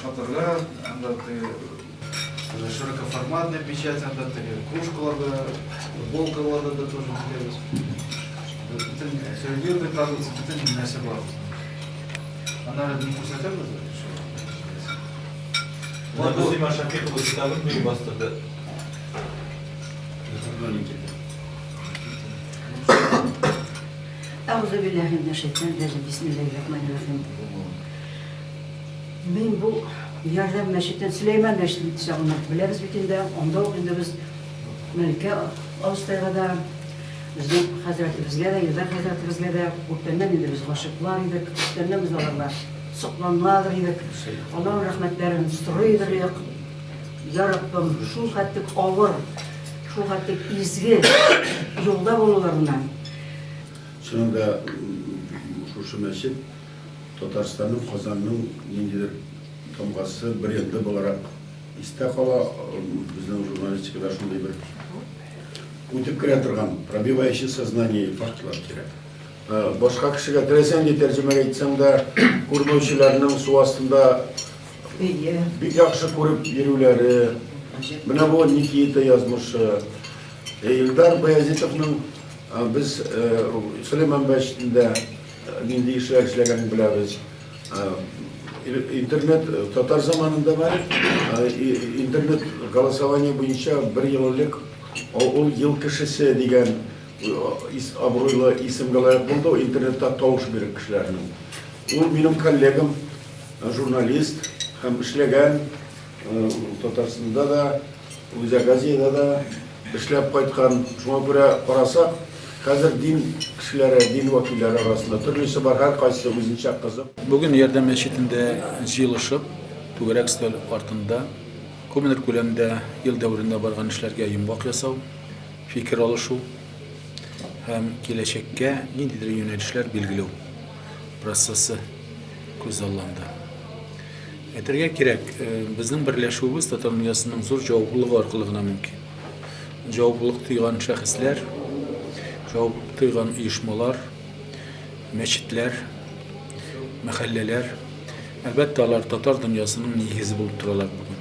Ашатырга, анда теге широкоформатная печать, анда теге кружкаларда, футболкаларда да тоже бирәбез. Бөтен сувенирный продукция, бөтен нәрсә бар. Аннары ни күрсәтәбез? Мөслимә Шәфикова китабын быел бастырды. Әгъузу билләһи минәш-шәйтанир-раҗим. Бисмиллаһир-рахманир-рахим. Мин бу Ярдәм мәчетен, Сөләйман мәчетен дисәк, аны беләбез бит инде. Анда ук инде без Мәликә абыстайга да, безнең хәзрәтебезгә дә, Илдар хәзрәтебезгә дә күптәннән инде без гашыйклар идек. Күптәннән без аларга сокланадыр идек. Аллаһның рәхмәтләрен сорыйдыр идек. Я Раббым, шул хәтлек авыр, шул хәтлек изге юлда булуларына. Чыннан да, шушы мәчет Татарстанның, Казанның ниндидер тамгасы, бренды буларак истә кала. Безнең журналистикада шундый бер үтеп керә торган, пробивающий сознание фактлар кирәк. Башка кешегә теләсә нинди тәрҗемә әйтсәң дә, күрмәүчеләрнең су астында бик яхшы күреп йөрүләре. Менә бу Никита язмышы. Илдар Баязитовның без Сөләйман мәчетендә нинди эшләр эшләгәнен беләбез. Интернет татар заманында бар. Интернет голосование буенча бер ел элек ул ел кешесе дигән абруйлы исемгә лаек булды, интернетта тавыш биреп кешеләрнең. Ул минем коллегам, журналист һәм эшләгән Татарстанда да, Үзәк Азиядә дә эшләп кайткан. Шуңа күрә карасак, хәзер дин кешеләре, дин вәкилләре арасында төрлесе бар, һәркайсы үзенчә кызык. Бүген Ярдәм мәчетендә җыелышып, түгәрәк өстәл артында күпмедер күләмдә ел дәверендә барган эшләргә йомгак ясау, фикер алышу һәм киләчәккә ниндидер юнәлешләр билгеләү процессы күзалланды. Әйтергә кирәк, безнең берләшүебез татар дөньясының зур җаваплылыгы аркылы гына мөмкин. Җаваплылык тойган шәхесләр, җаваплылык тойган оешмалар, мәчетләр, мәхәлләләр, әлбәттә, алар татар дөньясының нигезе булып торалар бүген.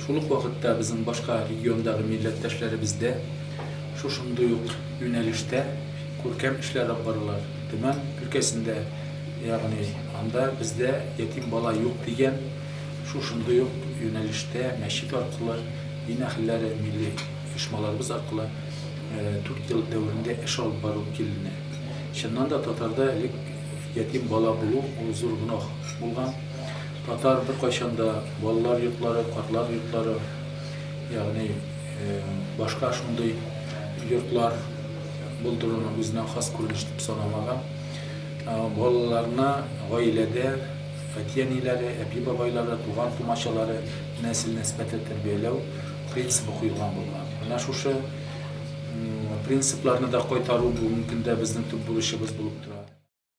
Шул ук вакытта безнең башка региондагы милләттәшләребез дә шушындый ук юнәлештә күркәм эшләр алып баралар. Төмән өлкәсендә Ягъни анда бездә ятим бала юк дигән шушындый ук юнәлештә мәчет аркылы, дин әһелләре, милли оешмаларыбыз аркылы 4 ел дәверендә эш алып бару киленә. Чыннан да татарда элек ятим бала булу ул зур гөнаһ булган. Татар беркайчан да балалар йортлары, картлар йортлары, ягъни башка шундый йортлар булдыруны үзенә хас күренеш дип санамаган. Балаларына гаиләдә әти-әниләре, әби-бабайлары, туган-тумачалары нәсел-нәсбәте тәрбияләү принцибы куелган булган. Менә шушы принципларны да кайтару бүгенге көндә безнең төп бурычыбыз булып тора.